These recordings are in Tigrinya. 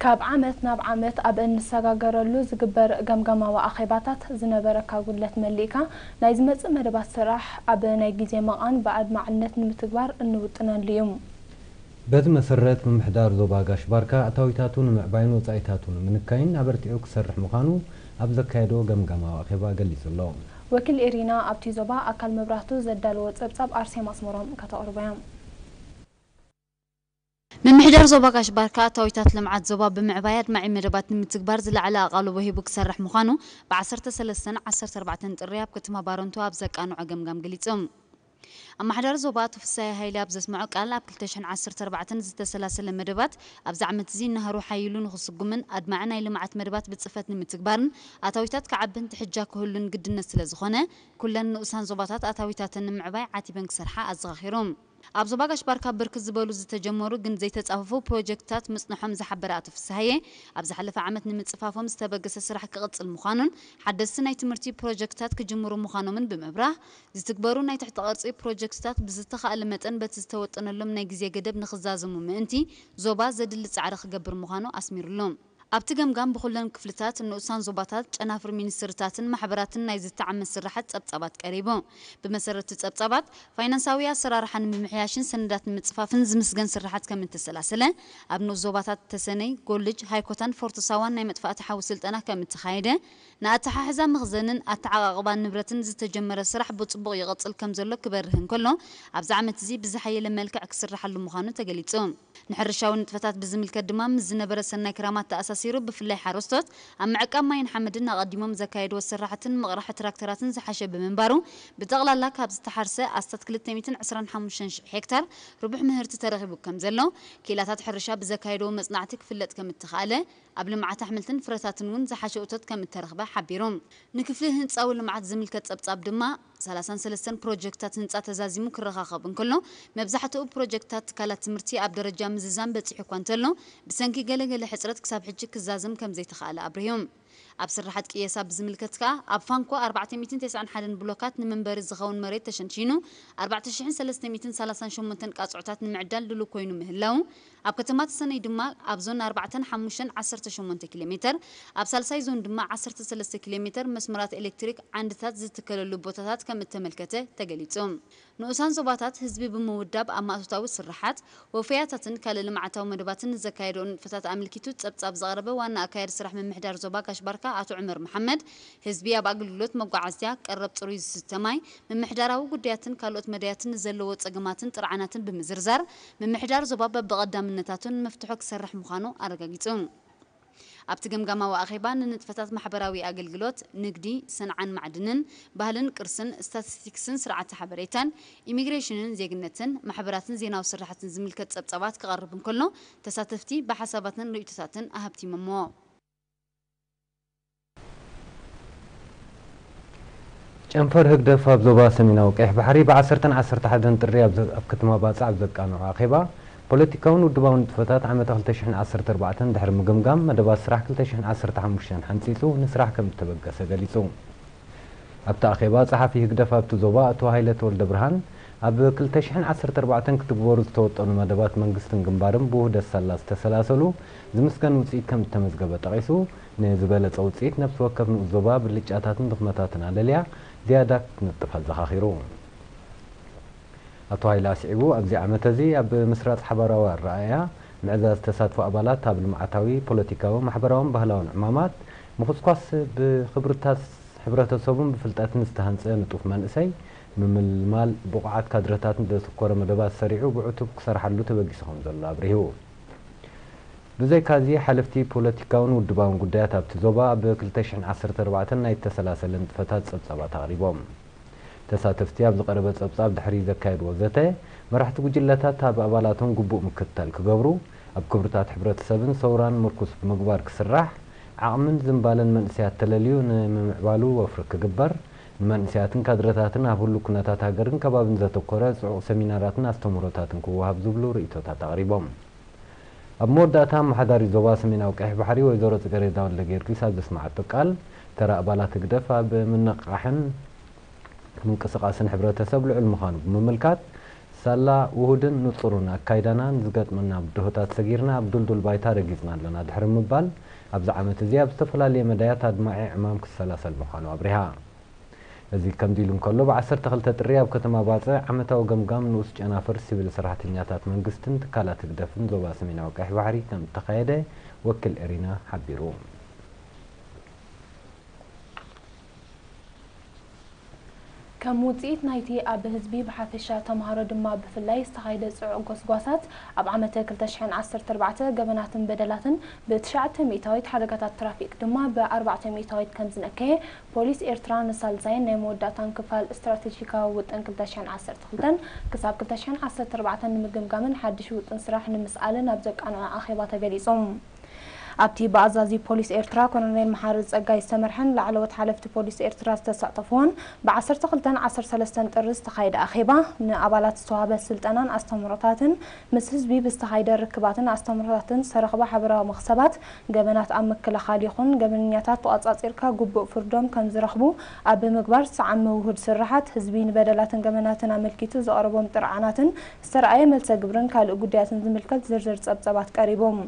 ካብ ዓመት ናብ ዓመት ኣብ እንሰጋገረሉ ዝግበር ገምጋማዊ ኣኼባታት ዝነበረካ ጉድለት መሊእካ ናይ ዝመጽእ መደባት ስራሕ ኣብ ናይ ግዜ መቓን ብኣድማዕነት ንምትግባር እንውጥነሉ እዩ። በዚ መሰረት ምምሕዳር ዞባ ጋሽ ባርካ ኣታዊታቱ ንምዕባይን ወጻኢታቱ ንምንካይን ኣበርቲዑ ክሰርሕ ምዃኑ ኣብ ዘካየዶ ገምጋማዊ ኣኼባ ገሊጹ ኣሎ። ወኪል ኤሪና ኣብቲ ዞባ ኣካል መብራህቱ ዘዳለዎ ጸብጻብ ኣርሴማ ኣስመሮም ከተቕርቦ እያ። ምምሕዳር ዞባ ጋሽ ባርካ ኣታዊታት ልምዓት ዞባ ብምዕባይ ኣድማዒ መደባት ንምትግባር ዝለዓለ ኣቓልቦ ሂቡ ክሰርሕ ምዃኑ ብ ዓሰርተ ሰለስተን ዓሰርተ ኣርባዕተን ጥሪ ኣብ ከተማ ባረንቱ ኣብ ዘቃንዖ ገምጋም ገሊጹ። ኣመሓዳሪ ዞባ ኣቶ ፍሳየ ሃይለ ኣብ ዘስምዖ ቃል፣ ኣብ ክልተ ሽሕን ዓሰርተ ኣርባዕተን ዝተሰላሰለ መደባት ኣብዚ ዓመት እዚ ናህሩ ሓይሉ ንኽስጉምን ኣድማዒ ናይ ልምዓት መደባት ብጽፈት ንምትግባርን ኣታዊታት ክዓብን ትሕጃ ክህሉን ግድነት ስለ ዝኾነ፣ ኩለን ንኡሳን ዞባታት ኣታዊታተን ንምዕባይ ዓቲበን ክሰርሓ ኣዘኻኺሩ። ኣብ ዞባ ጋሽ ባርካ ብርክት ዝበሉ ዝተጀመሩ ግን ዘይተጻፈፉ ፕሮጀክትታት ምጽንሖም ዝሓበረ ኣቶ ፍስሃየ፣ ኣብ ዝሓለፈ ዓመት ንምጽፋፎም ዝተበገሰ ስራሕ ክቕጽል ምዃኑን ሓደስቲ ናይ ትምህርቲ ፕሮጀክትታት ክጅምሩ ምዃኖምን ብምብራህ፣ ዝትግበሩ ናይ ትሕቲ ቅርጺ ፕሮጀክትታት ብዝተኻእለ መጠን በቲ ዝተወጠነሎም ናይ ግዜ ገደብ ንኽዛዘሙ ምእንቲ ዞባ ዘድሊ ጻዕሪ ክገብር ምዃኑ ኣስሚሩሉ። ኣብቲ ገምጋም ብኹለን ክፍልታት ንኡሳን ዞባታት፣ ጨናፍር ሚኒስትርታትን ማሕበራትን ናይ ዝተዓመ ስርሓት ጸብጻባት ቀሪቡ። ብመሰረት እቲ ጸብጻባት፣ ፋይናንሳዊ ኣሰራርሓ ንምምሕያሽን ሰነዳት ንምጽፋፍን ዝምስገን ስርሓት ከም እተሰላሰለ፣ ኣብ ንኡስ ዞባታት ተሰነይ፣ ጎልጅ፣ ሃይኮታን ፎርቶ ሳዋን ናይ መጥፋእቲ ሓዊ ስልጠና ከም እተኻየደ፣ ንኣተሓሕዛ መኽዘንን ኣተዓቓቕባን ንብረትን ዝተጀመረ ስራሕ ብጽቡቕ ይቕጽል ከም ዘሎ ክበርህ እንከሎ፣ ኣብዚ ዓመት እዚ ብዝሓየለ መልክዕ ክስርሓሉ ምዃኑ ተገሊጹ። ንሕርሻዊ ንጥፈታት ብዝምልከት ድማ ምስ ዝነበረ ሰናይ ክራማት ተኣሳሲሩ ብፍላይ ሓረስቶት ኣብ ምዕቃብ ማይን ሓመድን ኣቐዲሞም ዘካየድዎ ስራሕትን ምቕራሕ ትራክተራትን ዝሓሸ ብምንባሩ ብጠቕላላ ካብ ዝተሓርሰ ኣስታት ክልተ ሚእትን ዕስራን ሓሙሽተን ሽሕ ሄክታር ርቡሕ ምህርቲ ተረኺቡ ከም ዘሎ ክኢላታት ሕርሻ ብዘካየድዎ መጽናዕቲ ክፍለጥ ከም እተኻእለ ኣብ ልምዓት ኣሕምልትን ፍረታትን እውን ዝሓሸ እቶት ከም እተረኽበ ሓቢሩ። ንክፍሊ ህንጻዊ ልምዓት ዝምልከት ጸብጻብ ድማ ሰላሳን ሰለስተን ፕሮጀክትታት ህንጻ ተዛዚሙ ክረኻኸብ እንከሎ መብዛሕትኡ ፕሮጀክትታት ትካላት ትምህርቲ ኣብ ደረጃ ምዝዛም በጺሑ እኳ እንተሎ ብሰንኪ ገለገለ ሕጽረት ክሳብ ሕጂ ክዛዘም ከም ዘይተኻእለ ኣብሪሁ። ኣብ ስርሓት ቅየሳ ብዝምልከት ከኣ ኣብ ፋንኮ ኣርባዕተ ሚእትን ተስዓን ሓደን ብሎካት ንመንበሪ ዝኸውን መሬት ተሸንሺኑ ኣርባዕተ ሽሕን ሰለስተ ሚእትን ሰላሳን ሸሞንተን ቃጽዖታት ንምዕዳል ድሉው ኮይኑ ምህላው ኣብ ከተማ ተሰነይ ድማ ኣብ ዞን ኣርባዕተን ሓሙሽተን ዓሰርተ ሸሞንተ ኪሎ ሜተር፣ ኣብ ሳልሳይ ዞን ድማ ዓሰርተ ሰለስተ ኪሎ ሜተር መስመራት ኤሌክትሪክ ዓንድታት ዝትከለሉ ቦታታት ከም እተመልከተ ተገሊጹ። ንኡሳን ዞባታት ህዝቢ ብምውዳብ ኣብ ማእቶታዊ ስርሓት፣ ወፈያታትን ካልእ ልምዓታዊ መደባትን ንዘካየድኦ ንጥፈታት ኣመልኪቱ ጸብጻብ ዘቕረበ ዋና ኣካያዲ ስራሕ ምምሕዳር ዞባ ጋሽ ባርካ ኣቶ ዑመር መሓመድ፣ ህዝቢ ኣብ ኣገልግሎት መጓዓዝያ፣ ቀረብ ጽሩይ ዝስተ ማይ፣ ምምሕዳራዊ ጉዳያትን ካልኦት መዳያትን ንዘለዎ ጸገማትን ጥርዓናትን ብምዝርዛር፣ ምምሕዳር ዞባ በብቐዳምነታቱ ንመፍትሖ ክሰርሕ ምዃኑ ኣረጋጊጹ። ኣብቲ ገምጋማዊ ኣኼባ ንንጥፈታት ማሕበራዊ ኣገልግሎት፣ ንግዲ፣ ሰንዓን ማዕድንን፣ ባህልን ቅርስን፣ ስታቲስቲክስን ስርዓተ ሓበሬታን፣ ኢሚግሬሽንን ዜግነትን፣ ማሕበራትን ዜናዊ ስራሓትን ዝምልከት ጸብጻባት ክቐርብ እንከሎ፣ ተሳተፍቲ ብሓሳባትን ርእይቶታትን ኣሃብቲሞምዎ። ጨንፈር ህግደፍ ኣብ ዞባ ሰሜናዊ ቀይሕ ባሕሪ ብ ዓሰርተን ዓሰርተ ሓደን ጥሪ ኣብ ዘ- ኣብ ከተማ ባጽዕ ኣብ ዘቃንዖ ኣኼባ፣ ፖለቲካውን ውድባውን ንጥፈታት ዓመተ ክልተ ሽሕን ዓሰርተ ኣርባዕተን ድሕሪ ምግምጋም፣ መደባት ስራሕ ክልተ ሽሕን ዓሰርተ ሓሙሽተን ሓንጺጹ ንስራሕ ከም እተበገሰ ገሊጹ። ኣብቲ ኣኼባ፣ ጸሓፊ ህግደፍ ኣብቲ ዞባ ኣቶ ሃይለ ተወልደብርሃን፣ ኣብ ክልተ ሽሕን ዓሰርተ ኣርባዕተን ክትግበሩ ዝተወጠኑ መደባት መንግስትን ግንባርን ብውህደት ሳላ ዝተሰላሰሉ ዝምስገን ውጽኢት ከም እተመዝገበ ጠቒሱ፣ ንዝበለጸ ውጽኢት ነፍሲ ወከፍ ንኡስ ዞባ ብልጫታትን ድኽመታትን ኣለልያ ዝያዳ ክትነጥፍ ኣዘኻኺሩ። ኣቶ ሃይለ ኣስዒቡ፣ ኣብዚ ዓመት እዚ ኣብ ምስራጽ ሓባራዊ ኣረኣእያ፣ ምዕዛዝ ተሳትፎ ኣባላት ኣብ ልምዓታዊ፣ ፖለቲካዊ፣ ማሕበራውን ባህላውን ዕማማት፣ ምኹስኳስ ብኽብርታት ሕብረተሰቡን ብፍልጠትን ዝተሃንጸ ንጡፍ መንእሰይ፣ ምምልማል ብቑዓት ካድረታትን ዘተኮረ መደባት ሰሪዑ ብዕቱብ ክሰርሓሉ ተበጊሱ ከም ዘሎ ኣብሪሁ። ብዘይካዚ፣ ሓለፍቲ ፖለቲካውን ውድባውን ጉዳያት ኣብቲ ዞባ ኣብ ክልተ ሽሕን ዓሰርተ ኣርባዕተን ናይ እተሰላሰለ ንጥፈታት ጸብጻባት ኣቕሪቦም። ተሳተፍቲ ኣብ ዝቐረበ ጸብጻብ ድሕሪ ዘካየድዎ ዘተ፣ መራሕቲ ጉጅለታት ኣብ ኣባላቶም ግቡእ ምክትታል ክገብሩ፣ ኣብ ክብርታት ሕብረተሰብን ሰውራን ምርኩስ ብምግባር ክስራሕ፣ ዓቕምን ዝንባለን መንእሰያት ተለልዩ ንምምዕባሉ ወፍሪ ክግበር፣ ንመንእሰያትን ካድረታትን ኣብ ህሉው ኩነታት ሃገርን ከባብን ዘተኮረ ጽዑቕ ሰሚናራትን ኣስተምህሮታትን ክወሃብ ዝብሉ ርእይቶታት ኣቕሪቦም። ኣብ መወዳእታ ኣመሓዳሪት ዞባ ሰሜናዊ ቀይሕ ባሕሪ ወይዘሮ ጽገሬዳ ወልደጊዮርጊስ ኣብ ዘስመዓቶ ቃል፣ ተራ ኣባላት ህግደፍ ኣብ ምንቕቓሕን ምንቅስቓስን ሕብረተሰብ ልዑል ምዃኑ ብምምልካት፣ ሳላ ውሁድን ንጹርን ኣካይዳና ንዝገጥመና ብድሆታት ሰጊርና ኣብ ድልዱል ባይታ ረጊጽና ኣለና ድሕሪ ምባል፣ ኣብዚ ዓመት እዚ ኣብ ዝተፈላለየ መዳያት ኣድማዒ ዕማም ክሰላሰል ምዃኑ ኣብሪሃ። እዚ ከምዚ ኢሉ እንከሎ፣ ብ ዓሰርተ ክልተ ጥሪ ኣብ ከተማ ባጽዕ ዓመታዊ ገምጋም ንኡስ ጨናፍር ሲቪል ሰራሕተኛታት መንግስትን ትካላት ህግደፍን ዞባ ሰሜናዊ ቀይሕ ባሕሪ ከም እተኻየደ ወኪል ኤሪና ሓቢሩ። ከም ውጽኢት ናይቲ ኣብ ህዝቢ ብሓፈሻ ተምሃሮ ድማ ብፍላይ ዝተኻየደ ጽዑቕ ጎስጓሳት ኣብ ዓመተ ክልተ ሽሕን ዓሰርተ ኣርባዕተ ገበናትን በደላትን ብትሽዓተ ሚእታዊት ሓደጋታት ትራፊክ ድማ ብኣርባዕተ ሚእታዊት ከም ዝነከየ ፖሊስ ኤርትራ ንሳልሳይን ናይ መወዳእታን ክፋል ስትራቴጂካዊ ውጥን ክልተ ሽሕን ዓሰርተ ክልተን ክሳብ ክልተ ሽሕን ዓሰርተ ኣርባዕተን ንምግምጋምን ሓድሽ ውጥን ስራሕ ንምስኣልን ኣብ ዘቃንዖ ኣኼባ ተገሊጹ። ኣብቲ ብኣዛዚ ፖሊስ ኤርትራ ኮሎኔል መሓሪ ጸጋይ ዝተመርሐን ላዕለዎት ሓለፍቲ ፖሊስ ኤርትራ ዝተሳተፍዎን ብ ዓሰርተ ክልተን ዓሰርተ ሰለስተን ጥሪ ዝተኻየደ ኣኼባ፣ ንኣባላት ዝተዋህበ ስልጠናን ኣስተምህሮታትን፣ ምስ ህዝቢ ብዝተኻየደ ርክባትን ኣስተምህሮታትን ዝተረኽበ ሓበራዊ መኽሰባት፣ ገበናት ኣብ ምክልኻል ይኹን ገበነኛታት ተቖጻጺርካ ግቡእ ፍርዶም ከም ዝረኽቡ ኣብ ምግባር ዝተዓመ ውሁድ ስርሓት፣ ህዝቢ ንበደላትን ገበናትን ኣመልኪቱ ዘቕረቦም ጥርዓናትን ዝተረኣየ መልሰ ግብርን ካልእ ጉዳያትን ዝምልከት ዝርዝር ጸብጸባት ቀሪቦም።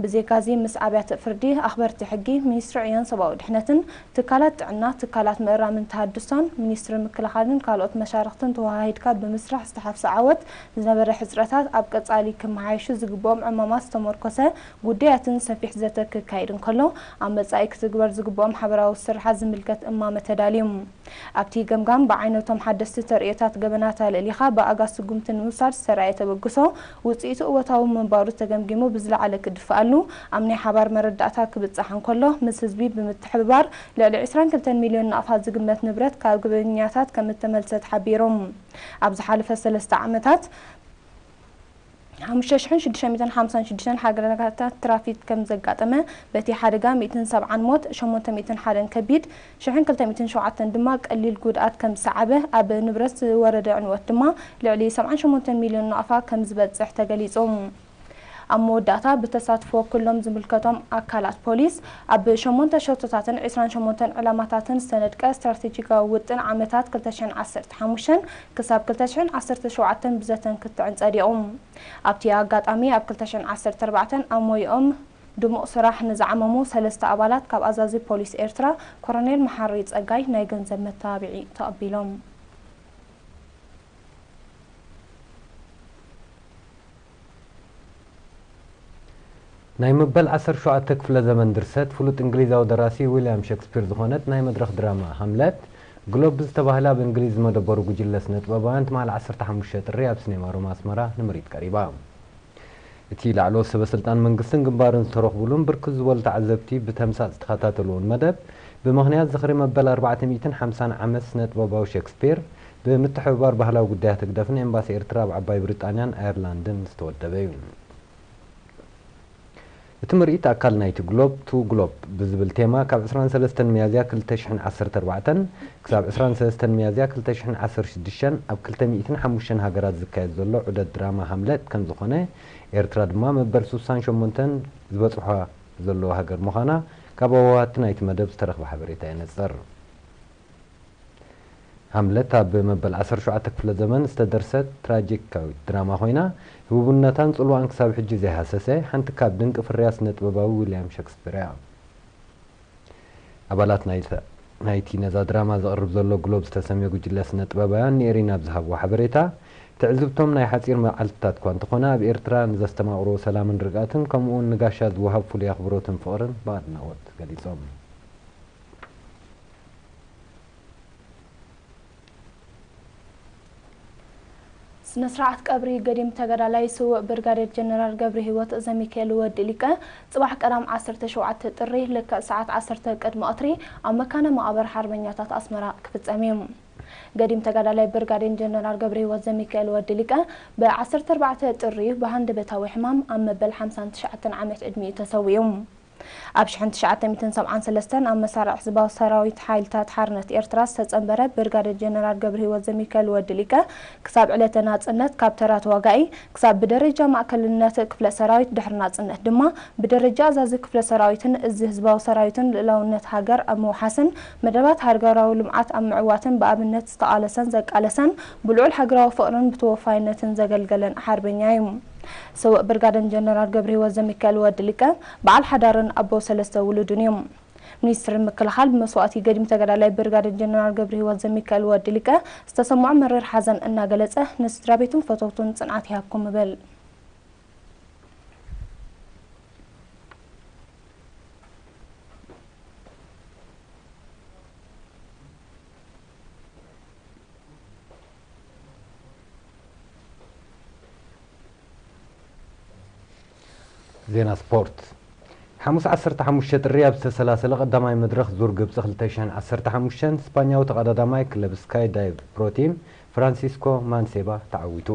ብዘይካዚ፣ ምስ ኣብያተ ፍርዲ፣ ኣኽበርቲ ሕጊ፣ ሚኒስትሪ ዕዮን ሰብኣዊ ድሕነትን፣ ትካላት ጥዕና፣ ትካላት ምእራምን ተሃድሶን፣ ሚኒስትሪ ምክልኻልን ካልኦት መሻርኽትን ተወሃሂድካ ብምስራሕ ዝተሓፍሰ ዓወት፣ ዝነበረ ሕጽረታት ኣብ ቀጻሊ ክመሓየሹ ዝግብኦም ዕማማት ዝተመርኮሰ ጉዳያትን ሰፊሕ ዘተ ክካየድ እንከሎ፣ ኣብ መጻኢ ክትግበር ዝግብኦም ሓበራዊ ስርሓት ዝምልከት እማመ ተዳልዩ። ኣብቲ ገምጋም፣ ብዓይነቶም ሓደስቲ ተርእዮታት ገበናት ኣልዒልካ ብኣጋ ስጉምቲ ንምውሳድ ዝተራእየ ተበግሶ፣ ውጽኢቱ እወታዊ ምንባሩ ተገምጊሙ ብዝለዓለ ክድፍኣሉ፣ ኣብ ናይ ሓባር መረዳእታ ክብጻሕ እንከሎ፣ ምስ ህዝቢ ብምትሕብባር ልዕሊ ዕስራን ክልተን ሚልዮን ናቕፋ ዝግመት ንብረት ካብ ገበኛታት ከም እተመልሰ ተሓቢሩ። ኣብ ዝሓለፈ ሰለስተ ዓመታት፣ ሓሙሽተ ሽሕን ሽዱሽተ ሚእትን ሓምሳን ሽዱሽተን ሓደጋታት ትራፊክ ከም ዘጋጠመ፣ በቲ ሓደጋ ሚእትን ሰብዓን ሞት፣ ሸሞንተ ሚእትን ሓደን ከቢድ፣ ሽሕን ክልተ ሚእትን ሸውዓተን ድማ ቀሊል ጉድኣት ከም ዝሰዓበ፣ ኣብ ንብረት ዝወረደ ዕንወት ድማ ልዕሊ ሰብዓን ሸሞንተን ሚልዮን ናቕፋ ከም ዝበጽሕ ተገሊጹ። ኣብ መወዳእታ፣ ብተሳትፎ ኩሎም ዝምልከቶም ኣካላት ፖሊስ፣ ኣብ ሸሞንተ ሸቶታትን ዕስራን ሸሞንተን ዕላማታትን ዝተነድቀ ስትራቴጂካዊ ውጥን ዓመታት ክልተ ሽሕን ዓሰርተ ሓሙሽተን ክሳብ ክልተ ሽሕን ዓሰርተ ሸውዓተን ብዘተን ክትዕን ጸዲቑ። ኣብቲ ኣጋጣሚ፣ ኣብ ክልተ ሽሕን ዓሰርተ ኣርባዕተን ኣሞይኦም ድሙቕ ስራሕ ንዝዓመሙ ሰለስተ ኣባላት ካብ ኣዛዚ ፖሊስ ኤርትራ ኮሎኔል መሓሪ ጸጋይ ናይ ገንዘብ መተባብዒ ተቐቢሎም። ናይ መበል ዓሰርተ ሸውዓተ ክፍለ ዘመን ድርሰት ፍሉጥ እንግሊዛዊ ደራሲ ዊልያም ሸክስፒር ዝኾነት ናይ መድረኽ ድራማ ሃምለት፣ ግሎብ ብዝተባህለ ኣብ እንግሊዝ ዝመደበሩ ጉጅለ ስነ ጥበባውያን ትማሊ ዓሰርተ ሓሙሽተ ጥሪ ኣብ ሲኔማ ሮማ ኣስመራ ንምርኢት ቀሪባ። እቲ ላዕለዎት ሰበ ስልጣን መንግስትን ግንባርን ዝተረኽቡሉን ብርክት ዝበሉ ተዓዘብቲ ብተምሳጥ ዝተኸታተልዎን መደብ፣ ብምኽንያት ዝኽሪ መበል ኣርባዕተ ሚእትን ሓምሳን ዓመት ስነ ጥበባዊ ሸክስፒር፣ ብምትሕብባር ባህላዊ ጉዳያት ህግደፍን ኤምባሲ ኤርትራ ኣብ ዓባይ ብሪጣንያን ኣየርላንድን ዝተወደበ እዩ። እቲ ምርኢት ኣካል ናይቲ ግሎብ ቱ ግሎብ ብዝብል ቴማ፣ ካብ ዕስራን ሰለስተን ሚያዝያ ክልተ ሽሕን ዓሰርተ ኣርባዕተን ክሳብ ዕስራን ሰለስተን ሚያዝያ ክልተ ሽሕን ዓሰርተ ሽዱሽተን ኣብ ክልተ ሚእትን ሓሙሽተን ሃገራት ዝካየድ ዘሎ ዑደት ድራማ ሃምለት ከም ዝኾነ፣ ኤርትራ ድማ መበል ሱሳን ሸሞንተን ዝበጽሖ ዘለዋ ሃገር ምዃና ካብ ኣወሃድቲ ናይቲ መደብ ዝተረኽበ ሓበሬታ የነጽር። ሃምለት ኣብ መበል ዓሰርተ ሸውዓተ ክፍለ ዘመን ዝተደርሰት ትራጂካዊት ድራማ ኮይና፣ ህቡብነታን ጽልዋኣን ክሳብ ሕጂ ዘይሃሰሰ፣ ሓንቲ ካብ ድንቂ ፍርያት ስነ ጥበባዊ ዊልያም ሸክስፒር እያ። ኣባላት ናይተ-፣ ናይቲ ነዛ ድራማ ዘቕርብ ዘሎ ግሎብ ዝተሰምየ ጉጅለ ስነ ጥበባውያን ንኤሪና ኣብ ዝሃብዎ ሓበሬታ፣ ትዕዝብቶም ናይ ሓጺር መዓልትታት እኳ እንተኾነ፣ ኣብ ኤርትራ ንዘስተማቕርዎ ሰላምን ርግኣትን፣ ከምኡ'ውን ንጋሻ ዝወሃብ ፍሉይ ኣኽብሮትን ፍቕርን ብኣድናቖት ገሊጾም። ስነ ስርዓት ቀብሪ ገዲም ተጋዳላይ ስዉእ ብርጋዴር ጀነራል ገብረሂወት ዘሚካኤል ወዲ ሊቀ ጽባሕ ቀዳም ዓሰርተ ሸውዓተ ጥሪ ልክዕ ሰዓት ዓሰርተ ቅድሚ ቀትሪ ኣብ መካነ መቓብር ሓርበኛታት ኣስመራ ክፍጸም እዩ። ገዲም ተጋዳላይ ብርጋዴር ጀነራል ገብረሂወት ዘሚካኤል ወዲ ሊቀ ብ ዓሰርተ ኣርባዕተ ጥሪ ብሃንደበታዊ ሕማም ኣብ መበል ሓምሳን ትሽዓተን ዓመት ዕድሚኡ ተሰዊኡ። ኣብ ሽሕን ትሽዓተ ሚእትን ሰብዓን ሰለስተን ኣብ መሳርዕ ህዝባዊ ሰራዊት ሓይልታት ሓርነት ኤርትራ ዝተጸንበረ ብርጋዴር ጀነራል ገብረሂወት ዘሚካኤል ወዲ ሊቀ፣ ክሳብ ዕለተ ናጽነት ካብ ተራ ተዋጋኢ ክሳብ ብደረጃ ማእከልነት ክፍለ ሰራዊት፣ ድሕሪ ናጽነት ድማ ብደረጃ ኣዛዚ ክፍለ ሰራዊትን እዚ ህዝባዊ ሰራዊትን ልእላውነት ሃገር ኣብ ምውሓስን መደባት ሃገራዊ ልምዓት ኣብ ምዕዋትን ብኣብነት ዝተቓለሰን ዘቃለሰን ብልዑል ሃገራዊ ፍቕርን ብተወፋይነትን ዘገልገለን ሓርበኛ እዩ። ስውእ ብርጋደን ጀነራል ገብረሂወት ዘሚካኤል ወዲ ሊቀ በዓል ሓዳርን ኣቦ ሰለስተ ውሉድን እዮም። ሚኒስትሪ ምክልኻል ብመስዋእቲ ገዲም ተጋዳላይ ብርጋደር ጀነራል ገብረሂወት ዘሚካኤል ወዲ ሊቀ ዝተሰምዖ መሪር ሓዘን እናገለጸ፣ ንስድራ ቤቱን ፈተውቱን ጽንዓት ይሃብኩም እብል። ዜና ስፖርት። ሓሙስ ዓሰርተ ሓሙሽተ ጥሪ ኣብ ዝተሰላሰለ ቀዳማይ መድረኽ ዙር ግብፂ ክልተ ሽሕን ዓሰርተ ሓሙሽተን ስፓኛዊ ተቐዳዳማይ ክለብ ስካይ ዳይቭ ፕሮ ቲም ፍራንሲስኮ ማንሴባ ተዓዊቱ።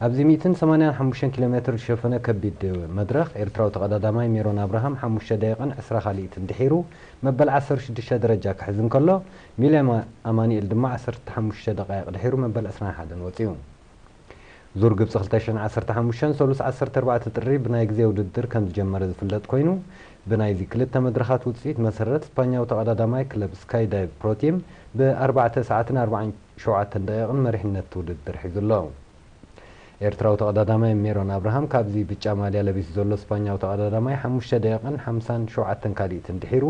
ኣብዚ ሚእትን ሰማንያን ሓሙሽተን ኪሎ ሜትር ዝሸፈነ ከቢድ መድረኽ ኤርትራዊ ተቐዳዳማይ ሜሮን ኣብርሃም ሓሙሽተ ደቂቕን ዕስራ ካልኢትን ድሒሩ መበል ዓሰርተ ሽዱሽተ ደረጃ ክሕዝ እንከሎ፣ ሚልያም ኣማኑኤል ድማ ዓሰርተ ሓሙሽተ ደቃይቕ ድሒሩ መበል ዕስራን ሓደን ወፂኡ። ዙር ግብፂ ክልተ ሽሕን ዓሰርተ ሓሙሽተን ሰሉስ ዓሰርተ ኣርባዕተ ጥሪ ብናይ ግዜ ውድድር ከም ዝጀመረ ዝፍለጥ ኮይኑ፣ ብናይዚ ክልተ መድረኻት ውፅኢት መሰረት ስፓኛዊ ተቐዳዳማይ ክለብ ስካይ ዳይቭ ፕሮ ቲም ብኣርባዕተ ሰዓትን ኣርባዓን ሸውዓተን ደቂቕን መሪሕነት ውድድር ሒዙ ኣሎ። ኤርትራዊ ተቐዳዳማይ ሜሮን ኣብርሃም ካብዚ ብጫ ማልያ ለቢሱ ዘሎ ስፓኛዊ ተቐዳዳማይ ሓሙሽተ ደቂቕን ሓምሳን ሸውዓተን ካልኢትን ድሒሩ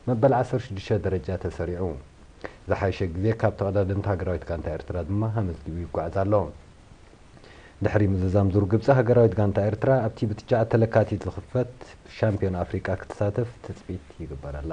መበል ዓሰርተ ሽዱሽተ ደረጃ ተሰሪዑ። ዝሓሸ ግዜ ካብ ተቐዳደምቲ ሃገራዊት ጋንታ ኤርትራ ድማ ኣመዝጊቡ ይጓዓዝ ኣሎ። ድሕሪ ምዝዛም ዙር ግብፂ፣ ሃገራዊት ጋንታ ኤርትራ ኣብቲ ብትሽዓተ ለካቲት ዝኽፈት ሻምፒዮን ኣፍሪቃ ክትሳተፍ ትፅቢት ይግበረላ።